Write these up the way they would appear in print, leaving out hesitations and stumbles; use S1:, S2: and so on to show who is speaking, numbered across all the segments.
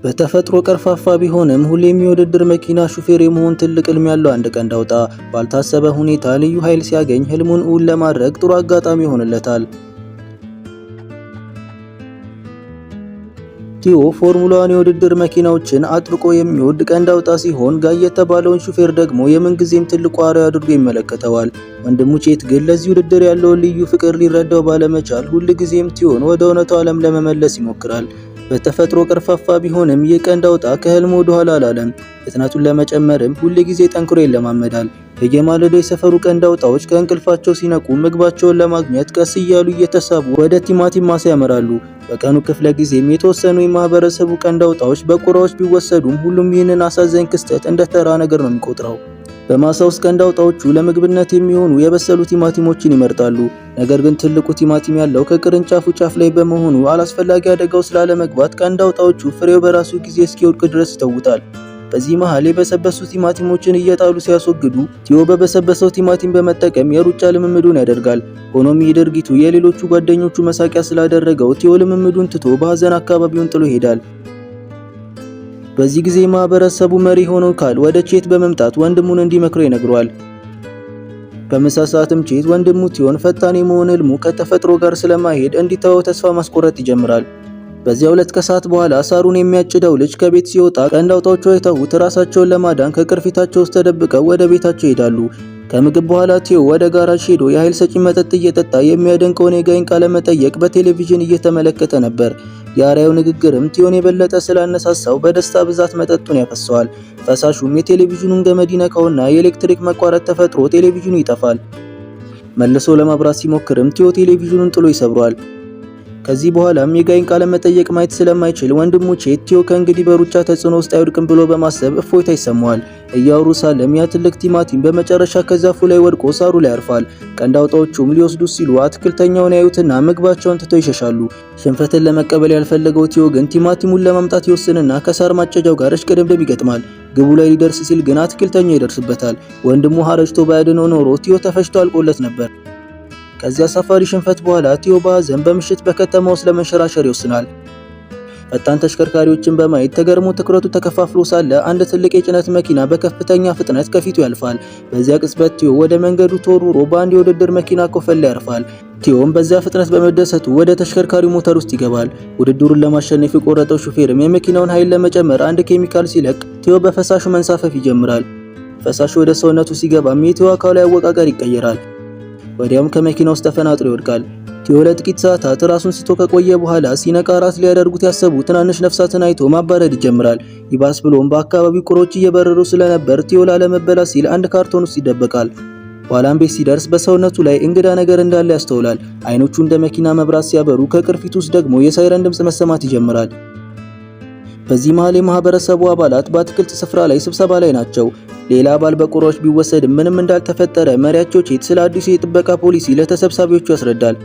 S1: በተፈጥሮ ቀርፋፋ ቢሆንም ሁሌም የውድድር መኪና ሹፌር የመሆን ትልቅ ህልም ያለው አንድ ቀንድ አውጣ ባልታሰበ ሁኔታ ልዩ ኃይል ሲያገኝ ህልሙን እውን ለማድረግ ጥሩ አጋጣሚ ይሆንለታል። ቲዮ ፎርሙላ 1 የውድድር መኪናዎችን አጥብቆ የሚወድ ቀንድ አውጣ ሲሆን፣ ጋይ የተባለውን ሹፌር ደግሞ የምንጊዜም ትልቁ አርአያ አድርጎ ይመለከተዋል። ወንድሙ ቼት ግን ለዚህ ውድድር ያለውን ልዩ ፍቅር ሊረዳው ባለመቻል ሁልጊዜም ቲዮን ወደ እውነታው ዓለም ለመመለስ ይሞክራል። በተፈጥሮ ቀርፋፋ ቢሆንም ይህ ቀንድ አውጣ ከህልሙ ወደ ኋላ አላለም። ፍጥነቱን ለመጨመርም ሁልጊዜ ጠንክሮ ይለማመዳል። በየማለዳው የሰፈሩ ቀንድ አውጣዎች ከእንቅልፋቸው ሲነቁ ምግባቸውን ለማግኘት ቀስ እያሉ እየተሳቡ ወደ ቲማቲም ማሳ ያመራሉ። በቀኑ ክፍለ ጊዜም የተወሰኑ የማህበረሰቡ ቀንድ አውጣዎች በቁራዎች ቢወሰዱም ሁሉም ይህንን አሳዛኝ ክስተት እንደ ተራ ነገር ነው የሚቆጥረው። በማሳ ውስጥ ቀንድ አውጣዎቹ ለምግብነት የሚሆኑ የበሰሉ ቲማቲሞችን ይመርጣሉ። ነገር ግን ትልቁ ቲማቲም ያለው ከቅርንጫፉ ጫፍ ላይ በመሆኑ አላስፈላጊ አደጋ ውስጥ ላለመግባት ቀንድ አውጣዎቹ ፍሬው በራሱ ጊዜ እስኪወድቅ ድረስ ይተውታል። በዚህ መሃል የበሰበሱ ቲማቲሞችን እየጣሉ ሲያስወግዱ፣ ቲዮ በበሰበሰው ቲማቲም በመጠቀም የሩጫ ልምምዱን ያደርጋል። ሆኖም ይህ ድርጊቱ የሌሎቹ ጓደኞቹ መሳቂያ ስላደረገው ቲዮ ልምምዱን ትቶ በሀዘን አካባቢውን ጥሎ ይሄዳል። በዚህ ጊዜ የማህበረሰቡ መሪ የሆነው ካል ወደ ቼት በመምጣት ወንድሙን እንዲመክረው ይነግረዋል። በምሳ ሰዓትም ቼት ወንድሙ ቲዮን ፈጣን የመሆን ህልሙ ከተፈጥሮ ጋር ስለማይሄድ እንዲተወው ተስፋ ማስቆረጥ ይጀምራል። በዚያው ዕለት ከሰዓት በኋላ ሳሩን የሚያጭደው ልጅ ከቤት ሲወጣ ቀንድ አውጣዎቹ አይተውት ራሳቸውን ለማዳን ከቅርፊታቸው ውስጥ ተደብቀው ወደ ቤታቸው ይሄዳሉ። ከምግብ በኋላ ቲዮ ወደ ጋራዥ ሄዶ የኃይል ሰጪ መጠጥ እየጠጣ የሚያደንቀውን የጋይን ቃለ መጠየቅ በቴሌቪዥን እየተመለከተ ነበር። የአርአያው ንግግርም ቲዮን የበለጠ ስላነሳሳው በደስታ ብዛት መጠጡን ያፈሰዋል። ፈሳሹም የቴሌቪዥኑን ገመድ ይነካውና የኤሌክትሪክ መቋረጥ ተፈጥሮ ቴሌቪዥኑ ይጠፋል። መልሶ ለማብራት ሲሞክርም ቲዮ ቴሌቪዥኑን ጥሎ ይሰብረዋል። ከዚህ በኋላም የጋይን ቃለ መጠየቅ ማየት ስለማይችል ወንድሙ ቼት ቲዮ ከእንግዲህ በሩጫ ተጽዕኖ ውስጥ አይወድቅም ብሎ በማሰብ እፎይታ ይሰማዋል። እያወሩ ሳለም ያ ትልቅ ቲማቲም በመጨረሻ ከዛፉ ላይ ወድቆ ሳሩ ላይ ያርፋል። ቀንድ አውጣዎቹም ሊወስዱት ሲሉ አትክልተኛውን ያዩትና ምግባቸውን ትተው ይሸሻሉ። ሽንፈትን ለመቀበል ያልፈለገው ቲዮ ግን ቲማቲሙን ለማምጣት ይወስንና ከሳር ማጨጃው ጋር እሽቅድምድም ይገጥማል። ግቡ ላይ ሊደርስ ሲል ግን አትክልተኛው ይደርስበታል። ወንድሙ ሀረጅቶ ባያድነው ኖሮ ቲዮ ተፈጭቶ አልቆለት ነበር። ከዚያ አሳፋሪ ሽንፈት በኋላ ቲዮ በሐዘን በምሽት በከተማ ውስጥ ለመንሸራሸር ይወስናል። ፈጣን ተሽከርካሪዎችን በማየት ተገርሞ ትኩረቱ ተከፋፍሎ ሳለ አንድ ትልቅ የጭነት መኪና በከፍተኛ ፍጥነት ከፊቱ ያልፋል። በዚያ ቅጽበት ቲዮ ወደ መንገዱ ተወርውሮ በአንድ የውድድር መኪና ኮፈን ላይ ያርፋል። ቲዮም በዚያ ፍጥነት በመደሰቱ ወደ ተሽከርካሪው ሞተር ውስጥ ይገባል። ውድድሩን ለማሸነፍ የቆረጠው ሹፌርም የመኪናውን ኃይል ለመጨመር አንድ ኬሚካል ሲለቅ ቲዮ በፈሳሹ መንሳፈፍ ይጀምራል። ፈሳሹ ወደ ሰውነቱ ሲገባም የቲዮ አካላዊ አወቃቀር ይቀየራል። ወዲያውም ከመኪና ውስጥ ተፈናጥሮ ይወድቃል። ቲዮ ለጥቂት ሰዓታት ራሱን ስቶ ከቆየ በኋላ ሲነቃ ራት ሊያደርጉት ያሰቡ ትናንሽ ነፍሳትን አይቶ ማባረር ይጀምራል። ይባስ ብሎም በአካባቢው ቁሮች እየበረሩ ስለነበር ቲዮ ላለመበላት ሲል አንድ ካርቶን ውስጥ ይደበቃል። ኋላም ቤት ሲደርስ በሰውነቱ ላይ እንግዳ ነገር እንዳለ ያስተውላል። አይኖቹ እንደ መኪና መብራት ሲያበሩ፣ ከቅርፊቱ ውስጥ ደግሞ የሳይረን ድምጽ መሰማት ይጀምራል። በዚህ መሃል የማህበረሰቡ አባላት በአትክልት ስፍራ ላይ ስብሰባ ላይ ናቸው። ሌላ አባል በቁራዎች ቢወሰድም ምንም እንዳልተፈጠረ መሪያቸው ቼት ስለ አዲሱ የጥበቃ ፖሊሲ ለተሰብሳቢዎቹ ያስረዳል።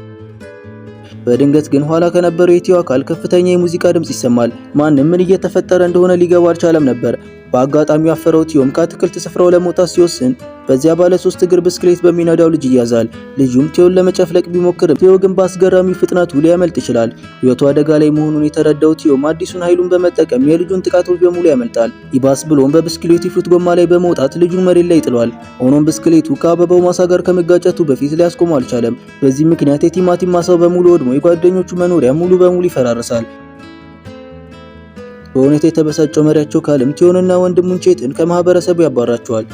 S1: በድንገት ግን ኋላ ከነበረው የቲዮ አካል ከፍተኛ የሙዚቃ ድምጽ ይሰማል። ማንም ምን እየተፈጠረ እንደሆነ ሊገባ አልቻለም ነበር። በአጋጣሚው ያፈረው ቲዮም ከአትክልት ስፍራው ለመውጣት ሲወስን በዚያ ባለ ሶስት እግር ብስክሌት በሚነዳው ልጅ ይያዛል። ልጁም ቲዮን ለመጨፍለቅ ቢሞክርም ቲዮ ግን በአስገራሚ ፍጥነቱ ሊያመልጥ ይችላል። ሕይወቱ አደጋ ላይ መሆኑን የተረዳው ቲዮም አዲሱን ኃይሉን በመጠቀም የልጁን ጥቃቶች በሙሉ ያመልጣል። ይባስ ብሎም በብስክሌቱ ፊት ጎማ ላይ በመውጣት ልጁን መሬት ላይ ይጥለዋል። ሆኖም ብስክሌቱ ከአበባው ማሳ ጋር ከመጋጨቱ በፊት ሊያስቆመው አልቻለም። በዚህ ምክንያት የቲማቲም ማሳው በሙሉ ወድሞ የጓደኞቹ መኖሪያ ሙሉ በሙሉ ይፈራርሳል። በሁኔታ የተበሳጨው መሪያቸው ካልም ቲዮንና ወንድሙን ቼትን ከማህበረሰቡ ያባራቸዋል።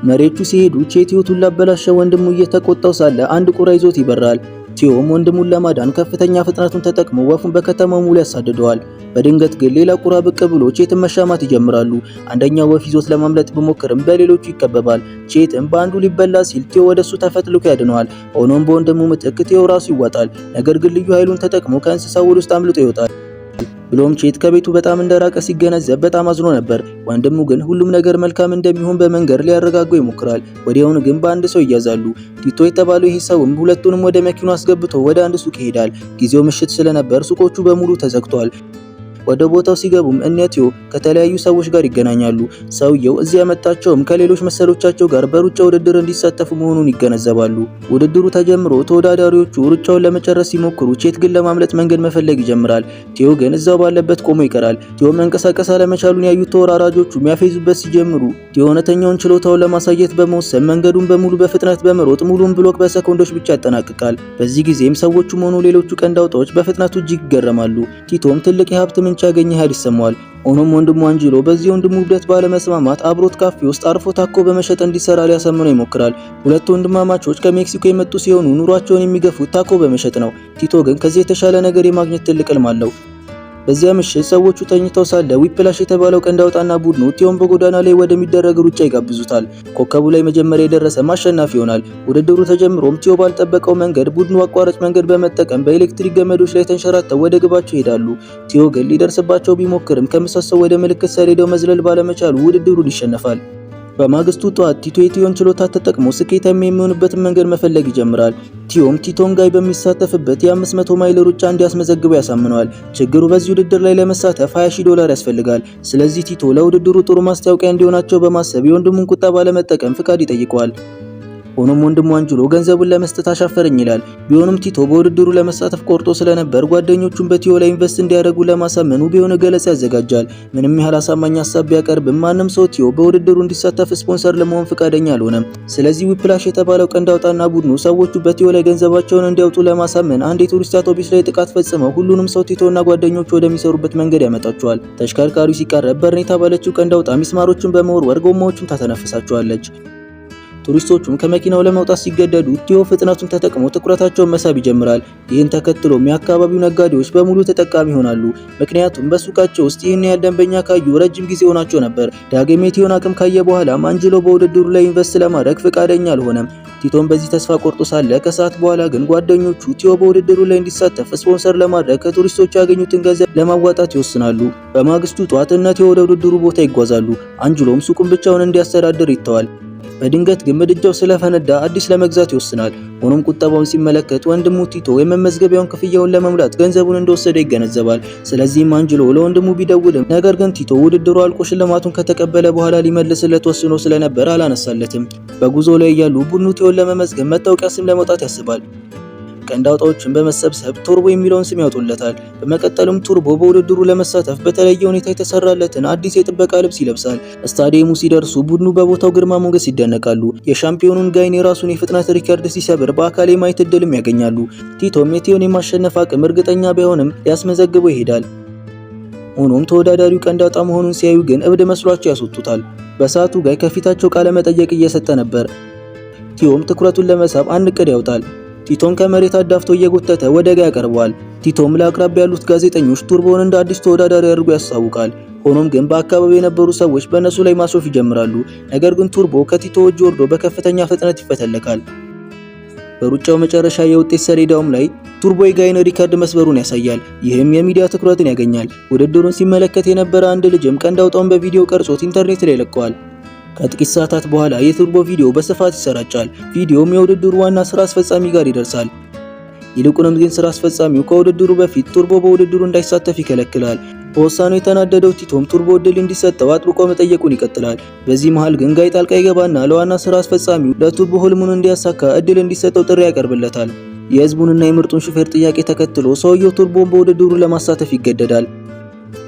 S1: መሪዎቹ ሲሄዱ ቼት ሕይወቱን ላበላሸ ወንድሙ እየተቆጣው ሳለ አንድ ቁራ ይዞት ይበራል። ቲዮም ወንድሙን ለማዳን ከፍተኛ ፍጥነቱን ተጠቅሞ ወፉን በከተማው ሙሉ ያሳድደዋል። በድንገት ግን ሌላ ቁራ ብቅ ብሎ ቼትን መሻማት ይጀምራሉ። አንደኛው ወፍ ይዞት ለማምለጥ ቢሞክርም በሌሎቹ ይከበባል። ቼትም በአንዱ ሊበላ ሲል ቲዮ ወደሱ ተፈትልኮ ያድነዋል። ሆኖም በወንድሙ ምትክ ቲዮ ራሱ ይዋጣል። ነገር ግን ልዩ ኃይሉን ተጠቅሞ ከእንስሳው ውስጥ አምልጦ ይወጣል። ብሎም ቼት ከቤቱ በጣም እንደራቀ ሲገነዘብ በጣም አዝኖ ነበር። ወንድሙ ግን ሁሉም ነገር መልካም እንደሚሆን በመንገር ሊያረጋጋው ይሞክራል። ወዲያውኑ ግን በአንድ ሰው ይያዛሉ። ቲቶ የተባለው ይህ ሰውም ሁለቱንም ወደ መኪናው አስገብቶ ወደ አንድ ሱቅ ይሄዳል። ጊዜው ምሽት ስለነበር ሱቆቹ በሙሉ ተዘግቷል። ወደ ቦታው ሲገቡም እነ ቲዮ ከተለያዩ ሰዎች ጋር ይገናኛሉ። ሰውየው እዚያ ያመጣቸውም ከሌሎች መሰሎቻቸው ጋር በሩጫ ውድድር እንዲሳተፉ መሆኑን ይገነዘባሉ። ውድድሩ ተጀምሮ ተወዳዳሪዎቹ ሩጫውን ለመጨረስ ሲሞክሩ ቼት ግን ለማምለጥ መንገድ መፈለግ ይጀምራል። ቲዮ ግን እዛው ባለበት ቆሞ ይቀራል። ቲዮ መንቀሳቀስ አለመቻሉን ያዩት ተወራራጆቹ የሚያፌዙበት ሲጀምሩ ቲዮ እውነተኛውን ችሎታውን ለማሳየት በመወሰን መንገዱን በሙሉ በፍጥነት በመሮጥ ሙሉን ብሎክ በሰኮንዶች ብቻ ያጠናቅቃል። በዚህ ጊዜም ሰዎቹም ሆኑ ሌሎቹ ቀንድ አውጣዎች በፍጥነቱ እጅግ ይገረማሉ። ቲቶም ትልቅ የሀብት ምንጭ ያገኘ ያህል ይሰማዋል። ሆኖም ወንድሙ አንጂሎ በዚህ ወንድሙ እብደት ባለመስማማት አብሮት ካፌ ውስጥ አርፎ ታኮ በመሸጥ እንዲሰራ ሊያሳምነው ይሞክራል። ሁለቱ ወንድማማቾች ከሜክሲኮ የመጡ ሲሆኑ ኑሯቸውን የሚገፉት ታኮ በመሸጥ ነው። ቲቶ ግን ከዚህ የተሻለ ነገር የማግኘት ትልቅ ህልም አለው። በዚያ ምሽት ሰዎቹ ተኝተው ሳለ ዊፕላሽ የተባለው ቀንድ አውጣና ቡድኑ ቲዮን በጎዳና ላይ ወደሚደረግ ሩጫ ይጋብዙታል። ኮከቡ ላይ መጀመሪያ የደረሰ አሸናፊ ይሆናል። ውድድሩ ተጀምሮም ቲዮ ባልጠበቀው መንገድ ቡድኑ አቋራጭ መንገድ በመጠቀም በኤሌክትሪክ ገመዶች ላይ ተንሸራተው ወደ ግባቸው ይሄዳሉ። ቲዮ ግን ሊደርስባቸው ቢሞክርም ከምሰሶው ወደ ምልክት ሰሌዳው መዝለል ባለመቻሉ ውድድሩን ይሸነፋል። በማግስቱ ጠዋት ቲቶ የቲዮን ችሎታ ተጠቅሞ ስኬታማ የሚሆንበትን መንገድ መፈለግ ይጀምራል። ቲዮም ቲቶን ጋይ በሚሳተፍበት የ500 ማይል ሩጫ እንዲያስመዘግበው ያሳምነዋል። ችግሩ በዚህ ውድድር ላይ ለመሳተፍ 20,000 ዶላር ያስፈልጋል። ስለዚህ ቲቶ ለውድድሩ ጥሩ ማስታወቂያ እንዲሆናቸው በማሰብ የወንድሙን ቁጠባ ለመጠቀም ፍቃድ ይጠይቀዋል። ሆኖም ወንድሙ አንጅሎ ገንዘቡን ለመስጠት አሻፈረኝ ይላል። ቢሆንም ቲቶ በውድድሩ ለመሳተፍ ቆርጦ ስለነበር ጓደኞቹን በቲዮ ላይ invest እንዲያደርጉ ለማሳመን ውብ የሆነ ገለጻ ያዘጋጃል። ምንም ያህል አሳማኝ ሀሳብ ቢያቀርብም ማንም ሰው ቲዮ በውድድሩ እንዲሳተፍ ስፖንሰር ለመሆን ፈቃደኛ አልሆነም። ስለዚህ ዊፕላሽ የተባለው ቀንድ አውጣና ቡድኑ ሰዎቹ በቲዮ ላይ ገንዘባቸውን እንዲያወጡ ለማሳመን አንድ የቱሪስት አውቶቡስ ላይ ጥቃት ፈጽመው ሁሉንም ሰው ቲቶና ጓደኞቹ ወደሚሰሩበት መንገድ ያመጣቸዋል። ተሽከርካሪው ሲቃረብ በርኔ የተባለችው ቀንድ አውጣ ሚስማሮችን በመወርወር ጎማዎቹን ታተነፍሳቸዋለች። ቱሪስቶቹም ከመኪናው ለመውጣት ሲገደዱ ቲዮ ፍጥነቱን ተጠቅሞ ትኩረታቸውን መሳብ ይጀምራል። ይህን ተከትሎም የአካባቢው ነጋዴዎች በሙሉ ተጠቃሚ ይሆናሉ። ምክንያቱም በሱቃቸው ውስጥ ይህን ያህል ደንበኛ ካዩ ረጅም ጊዜ ሆናቸው ነበር። ዳግም የቲዮን አቅም ካየ በኋላም አንጅሎ በውድድሩ ላይ invest ለማድረግ ፈቃደኛ አልሆነም። ቲቶም በዚህ ተስፋ ቆርጦ ሳለ ከሰዓት በኋላ ግን ጓደኞቹ ቲዮ በውድድሩ ላይ እንዲሳተፍ ስፖንሰር ለማድረግ ከቱሪስቶቹ ያገኙትን ገንዘብ ለማዋጣት ይወስናሉ። በማግስቱ ጧት እነ ቲዮ ወደ ውድድሩ ቦታ ይጓዛሉ። አንጅሎም ሱቁን ብቻውን እንዲያስተዳድር ይተዋል። በድንገት ግን ምድጃው ስለፈነዳ አዲስ ለመግዛት ይወስናል። ሆኖም ቁጠባውን ሲመለከት ወንድሙ ቲቶ የመመዝገቢያውን ክፍያውን ለመሙላት ገንዘቡን እንደወሰደ ይገነዘባል። ስለዚህም አንጅሎ ለወንድሙ ቢደውልም ነገር ግን ቲቶ ውድድሩ አልቆ ሽልማቱን ከተቀበለ በኋላ ሊመልስለት ወስኖ ስለነበር አላነሳለትም። በጉዞ ላይ እያሉ ቡድኑ ቲዮን ለመመዝገብ መታወቂያ ስም ለመውጣት ያስባል። ቀንድ አውጣዎችን በመሰብሰብ ቱርቦ የሚለውን ስም ያወጡለታል። በመቀጠልም ቱርቦ በውድድሩ ለመሳተፍ በተለየ ሁኔታ የተሰራለትን አዲስ የጥበቃ ልብስ ይለብሳል። ስታዲየሙ ሲደርሱ ቡድኑ በቦታው ግርማ ሞገስ ይደነቃሉ። የሻምፒዮኑን ጋይን የራሱን የፍጥነት ሪከርድ ሲሰብር በአካል የማየት እድልም ያገኛሉ። ቲቶም የቲዮን የማሸነፍ አቅም እርግጠኛ ባይሆንም ሊያስመዘግበው ይሄዳል። ሆኖም ተወዳዳሪው ቀንድ አውጣ መሆኑን ሲያዩ ግን እብድ መስሏቸው ያስወጡታል። በሰዓቱ ጋይ ከፊታቸው ቃለ መጠየቅ እየሰጠ ነበር። ቲዮም ትኩረቱን ለመሳብ አንድ እቅድ ያውጣል። ቲቶን ከመሬት አዳፍቶ እየጎተተ ወደ ጋይ ያቀርበዋል። ቲቶም ለአቅራቢያ ያሉት ጋዜጠኞች ቱርቦን እንደ አዲስ ተወዳዳሪ አድርጎ ያስታውቃል። ሆኖም ግን በአካባቢው የነበሩ ሰዎች በእነሱ ላይ ማሾፍ ይጀምራሉ። ነገር ግን ቱርቦ ከቲቶ እጅ ወርዶ በከፍተኛ ፍጥነት ይፈተለካል። በሩጫው መጨረሻ የውጤት ሰሌዳውም ላይ ቱርቦ የጋይን ሪከርድ መስበሩን ያሳያል። ይህም የሚዲያ ትኩረትን ያገኛል። ውድድሩን ሲመለከት የነበረ አንድ ልጅም ቀንድ አውጣውን በቪዲዮ ቀርጾት ኢንተርኔት ላይ ለቀዋል። ከጥቂት ሰዓታት በኋላ የቱርቦ ቪዲዮ በስፋት ይሰራጫል። ቪዲዮም የውድድሩ ዋና ስራ አስፈጻሚ ጋር ይደርሳል። ይልቁንም ግን ስራ አስፈጻሚው ከውድድሩ በፊት ቱርቦ በውድድሩ እንዳይሳተፍ ይከለክላል። በውሳኔው የተናደደው ቲቶም ቱርቦ እድል እንዲሰጠው አጥብቆ መጠየቁን ይቀጥላል። በዚህ መሃል ግን ጋይ ጣልቃ ይገባና ለዋና ስራ አስፈጻሚው ለቱርቦ ህልሙን እንዲያሳካ እድል እንዲሰጠው ጥሪ ያቀርብለታል። የህዝቡንና የምርጡን ሹፌር ጥያቄ ተከትሎ ሰውየው ቱርቦን በውድድሩ ለማሳተፍ ይገደዳል።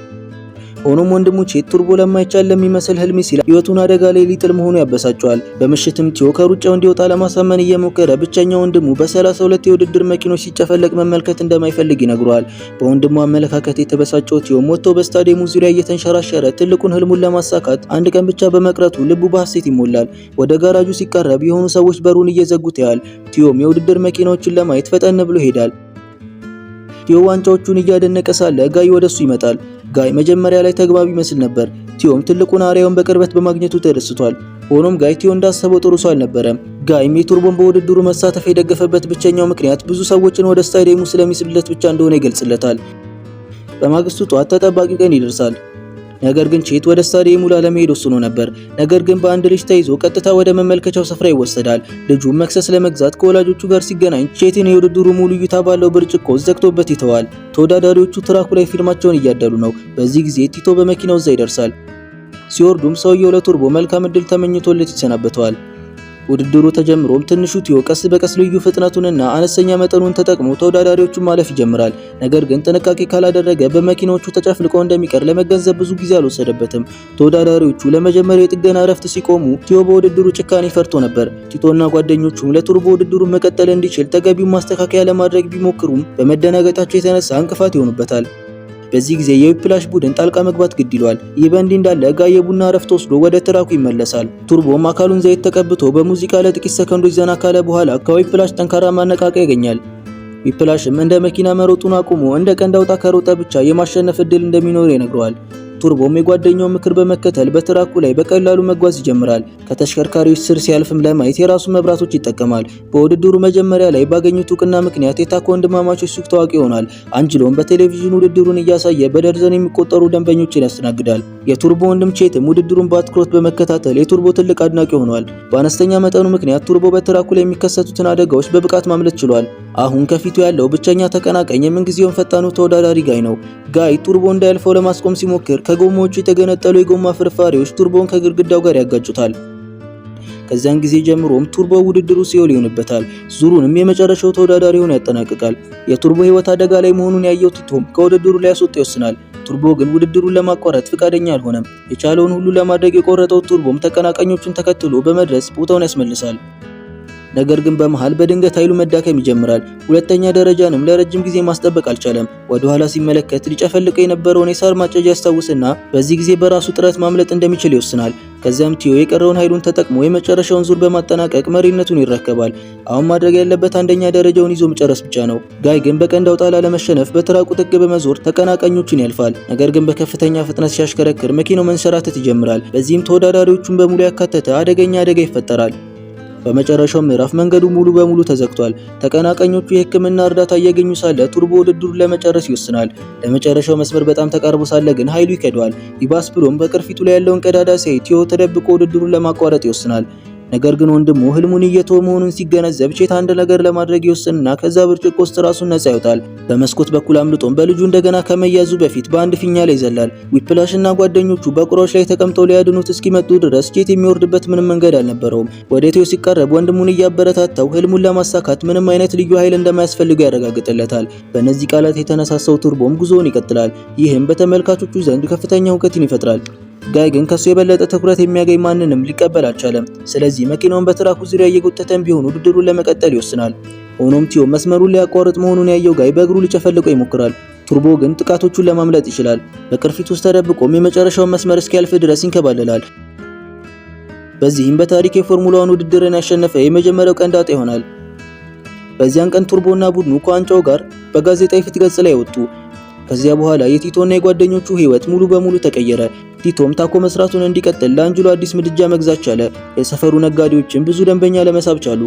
S1: ሆኖም ወንድሙ ቼት ቱርቦ ለማይቻል ለሚመስል ህልም ሲል ህይወቱን አደጋ ላይ ሊጥል መሆኑ ያበሳጨዋል። በምሽትም ቲዮ ከሩጫው እንዲወጣ ለማሳመን እየሞከረ ብቸኛ ወንድሙ በ32 የውድድር መኪኖች ሲጨፈለቅ መመልከት እንደማይፈልግ ይነግረዋል። በወንድሙ አመለካከት የተበሳጨው ቲዮም ወጥቶ በስታዲየሙ ዙሪያ እየተንሸራሸረ ትልቁን ህልሙን ለማሳካት አንድ ቀን ብቻ በመቅረቱ ልቡ በሐሴት ይሞላል። ወደ ጋራጁ ሲቀረብ የሆኑ ሰዎች በሩን እየዘጉት ያያል። ቲዮም የውድድር መኪናዎችን ለማየት ፈጠን ብሎ ይሄዳል። ቲዮ ዋንጫዎቹን እያደነቀ ሳለ ጋይ ወደሱ ይመጣል። ጋይ መጀመሪያ ላይ ተግባቢ ይመስል ነበር። ቲዮም ትልቁን አርአያውን በቅርበት በማግኘቱ ተደስቷል። ሆኖም ጋይ ቲዮ እንዳሰበው ጥሩ ሰው አልነበረም። ጋይም የቱርቦን በውድድሩ መሳተፍ የደገፈበት ብቸኛው ምክንያት ብዙ ሰዎችን ወደ ስታዲየሙ ስለሚስብለት ብቻ እንደሆነ ይገልጽለታል። በማግስቱ ጠዋት ተጠባቂው ቀን ይደርሳል። ነገር ግን ቼት ወደ ስታዲየሙ ላለመሄድ ወስኖ ነበር። ነገር ግን በአንድ ልጅ ተይዞ ቀጥታ ወደ መመልከቻው ስፍራ ይወሰዳል። ልጁ መክሰስ ለመግዛት ከወላጆቹ ጋር ሲገናኝ ቼትን የውድድሩ ሙሉ እይታ ባለው ብርጭቆ ዘግቶበት ይተዋል። ተወዳዳሪዎቹ ትራኩ ላይ ፊርማቸውን እያደሉ ነው። በዚህ ጊዜ ቲቶ በመኪናው እዛ ይደርሳል። ሲወርዱም ሰውየው ለቱርቦ መልካም እድል ተመኝቶለት ይሰናበተዋል። ውድድሩ ተጀምሮም ትንሹ ቲዮ ቀስ በቀስ ልዩ ፍጥነቱንና አነስተኛ መጠኑን ተጠቅሞ ተወዳዳሪዎቹን ማለፍ ይጀምራል። ነገር ግን ጥንቃቄ ካላደረገ በመኪናዎቹ ተጨፍልቆ እንደሚቀር ለመገንዘብ ብዙ ጊዜ አልወሰደበትም። ተወዳዳሪዎቹ ለመጀመሪያው የጥገና እረፍት ሲቆሙ ቲዮ በውድድሩ ጭካኔ ፈርቶ ነበር። ቲቶና ጓደኞቹም ለቱርቦ ውድድሩን መቀጠል እንዲችል ተገቢውን ማስተካከያ ለማድረግ ቢሞክሩም በመደናገጣቸው የተነሳ እንቅፋት ይሆኑበታል። በዚህ ጊዜ የዊፕላሽ ቡድን ጣልቃ መግባት ግድ ይሏል። ይህ በእንዲህ እንዳለ ጋይ የቡና እረፍት ወስዶ ወደ ትራኩ ይመለሳል። ቱርቦም አካሉን ዘይት ተቀብቶ በሙዚቃ ለጥቂት ሰከንዶች ዘና ካለ በኋላ ከዊፕላሽ ጠንካራ ማነቃቂያ ያገኛል። ዊፕላሽም እንደ መኪና መሮጡን አቁሞ እንደ ቀንድ አውጣ ከሮጠ ብቻ የማሸነፍ እድል እንደሚኖር ይነግረዋል። ቱርቦም የጓደኛውን ምክር በመከተል በትራኩ ላይ በቀላሉ መጓዝ ይጀምራል። ከተሽከርካሪዎች ስር ሲያልፍም ለማየት የራሱ መብራቶች ይጠቀማል። በውድድሩ መጀመሪያ ላይ ባገኙት እውቅና ምክንያት የታኮ ወንድማማቾች ሱቅ ታዋቂ ይሆናል። አንጅሎም በቴሌቪዥን ውድድሩን እያሳየ በደርዘን የሚቆጠሩ ደንበኞችን ያስተናግዳል። የቱርቦ ወንድም ቼትም ውድድሩን በአትኩሮት በመከታተል የቱርቦ ትልቅ አድናቂ ሆኗል። በአነስተኛ መጠኑ ምክንያት ቱርቦ በትራኩ ላይ የሚከሰቱትን አደጋዎች በብቃት ማምለጥ ችሏል። አሁን ከፊቱ ያለው ብቸኛ ተቀናቃኝ የምንጊዜውን ፈጣኑ ተወዳዳሪ ጋይ ነው። ጋይ ቱርቦ እንዳያልፈው ለማስቆም ሲሞክር ከጎማዎቹ የተገነጠሉ የጎማ ፍርፋሪዎች ቱርቦን ከግድግዳው ጋር ያጋጩታል። ከዚያን ጊዜ ጀምሮም ቱርቦ ውድድሩ ሲኦል ይሆንበታል። ዙሩንም የመጨረሻው ተወዳዳሪ ሆኖ ያጠናቅቃል። የቱርቦ ሕይወት አደጋ ላይ መሆኑን ያየው ቲቶም ከውድድሩ ሊያስወጣ ይወስናል። ቱርቦ ግን ውድድሩን ለማቋረጥ ፍቃደኛ አልሆነም። የቻለውን ሁሉ ለማድረግ የቆረጠው ቱርቦም ተቀናቃኞቹን ተከትሎ በመድረስ ቦታውን ያስመልሳል። ነገር ግን በመሃል በድንገት ኃይሉ መዳከም ይጀምራል። ሁለተኛ ደረጃንም ለረጅም ጊዜ ማስጠበቅ አልቻለም። ወደ ኋላ ሲመለከት ሊጨፈልቀው የነበረውን የሳር ማጨጃ ያስታውስና በዚህ ጊዜ በራሱ ጥረት ማምለጥ እንደሚችል ይወስናል። ከዚያም ቲዮ የቀረውን ኃይሉን ተጠቅሞ የመጨረሻውን ዙር በማጠናቀቅ መሪነቱን ይረከባል። አሁን ማድረግ ያለበት አንደኛ ደረጃውን ይዞ መጨረስ ብቻ ነው። ጋይ ግን በቀንድ አውጣ ላለመሸነፍ በትራኩ ጥግ በመዞር ተቀናቃኞቹን ያልፋል። ነገር ግን በከፍተኛ ፍጥነት ሲያሽከረክር መኪናው መንሸራተት ይጀምራል። በዚህም ተወዳዳሪዎቹን በሙሉ ያካተተ አደገኛ አደጋ ይፈጠራል። በመጨረሻው ምዕራፍ መንገዱ ሙሉ በሙሉ ተዘግቷል። ተቀናቃኞቹ የሕክምና እርዳታ እያገኙ ሳለ ቱርቦ ውድድሩን ለመጨረስ ይወስናል። ለመጨረሻው መስመር በጣም ተቃርቦ ሳለ ግን ኃይሉ ይከደዋል። ይባስ ብሎም በቅርፊቱ ላይ ያለውን ቀዳዳ ሲያይ ቲዮ ተደብቆ ውድድሩን ለማቋረጥ ይወስናል። ነገር ግን ወንድሙ ህልሙን እየተወ መሆኑን ሲገነዘብ ቼት አንድ ነገር ለማድረግ ይወስንና ከዛ ብርጭቆ ውስጥ ራሱን ነፃ ያወጣል። በመስኮት በኩል አምልጦም በልጁ እንደገና ከመያዙ በፊት በአንድ ፊኛ ላይ ይዘላል። ዊፕላሽ እና ጓደኞቹ በቁራዎች ላይ ተቀምጠው ሊያድኑት እስኪመጡ ድረስ ቼት የሚወርድበት ምንም መንገድ አልነበረውም። ወደ ቴዮ ሲቀረብ ወንድሙን እያበረታታው ህልሙን ለማሳካት ምንም አይነት ልዩ ኃይል እንደማያስፈልገው ያረጋግጥለታል። በእነዚህ ቃላት የተነሳሳው ቱርቦም ጉዞውን ይቀጥላል። ይህም በተመልካቾቹ ዘንድ ከፍተኛ ሁከትን ይፈጥራል። ጋይ ግን ከሱ የበለጠ ትኩረት የሚያገኝ ማንንም ሊቀበል አልቻለም። ስለዚህ መኪናውን በትራኩ ዙሪያ እየጎተተም ቢሆን ውድድሩን ለመቀጠል ይወስናል። ሆኖም ቲዮ መስመሩን ሊያቋርጥ መሆኑን ያየው ጋይ በእግሩ ሊጨፈልቀው ይሞክራል። ቱርቦ ግን ጥቃቶቹን ለማምለጥ ይችላል። በቅርፊት ውስጥ ተደብቆም የመጨረሻውን መስመር እስኪያልፍ ድረስ ይንከባለላል። በዚህም በታሪክ የፎርሙላ 1 ውድድርን ያሸነፈ የመጀመሪያው ቀንድ አውጣ ይሆናል። በዚያን ቀን ቱርቦና ቡድኑ ከዋንጫው ጋር በጋዜጣ የፊት ገጽ ላይ ወጡ። ከዚያ በኋላ የቲቶና የጓደኞቹ ህይወት ሙሉ በሙሉ ተቀየረ። ቲቶም ታኮ መስራቱን እንዲቀጥል ለአንጅሎ አዲስ ምድጃ መግዛት ቻለ። የሰፈሩ ነጋዴዎችም ብዙ ደንበኛ ለመሳብ ቻሉ።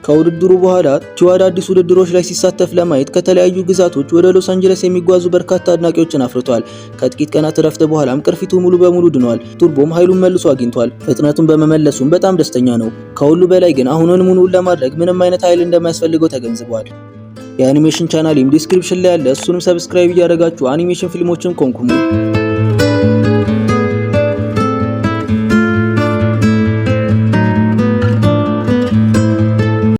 S1: ከውድድሩ በኋላ ቲዮ አዳዲስ ውድድሮች ላይ ሲሳተፍ ለማየት ከተለያዩ ግዛቶች ወደ ሎስ አንጀለስ የሚጓዙ በርካታ አድናቂዎችን አፍርቷል። ከጥቂት ቀናት እረፍት በኋላም ቅርፊቱ ሙሉ በሙሉ ድኗል። ቱርቦም ኃይሉን መልሶ አግኝቷል። ፍጥነቱን በመመለሱም በጣም ደስተኛ ነው። ከሁሉ በላይ ግን አሁን ህልሙን ለማድረግ ምንም አይነት ኃይል እንደማያስፈልገው ተገንዝቧል። የአኒሜሽን ቻናሌም description ላይ ያለ፣ እሱንም subscribe እያደረጋችሁ አኒሜሽን ፊልሞችን ኮንኩሙ።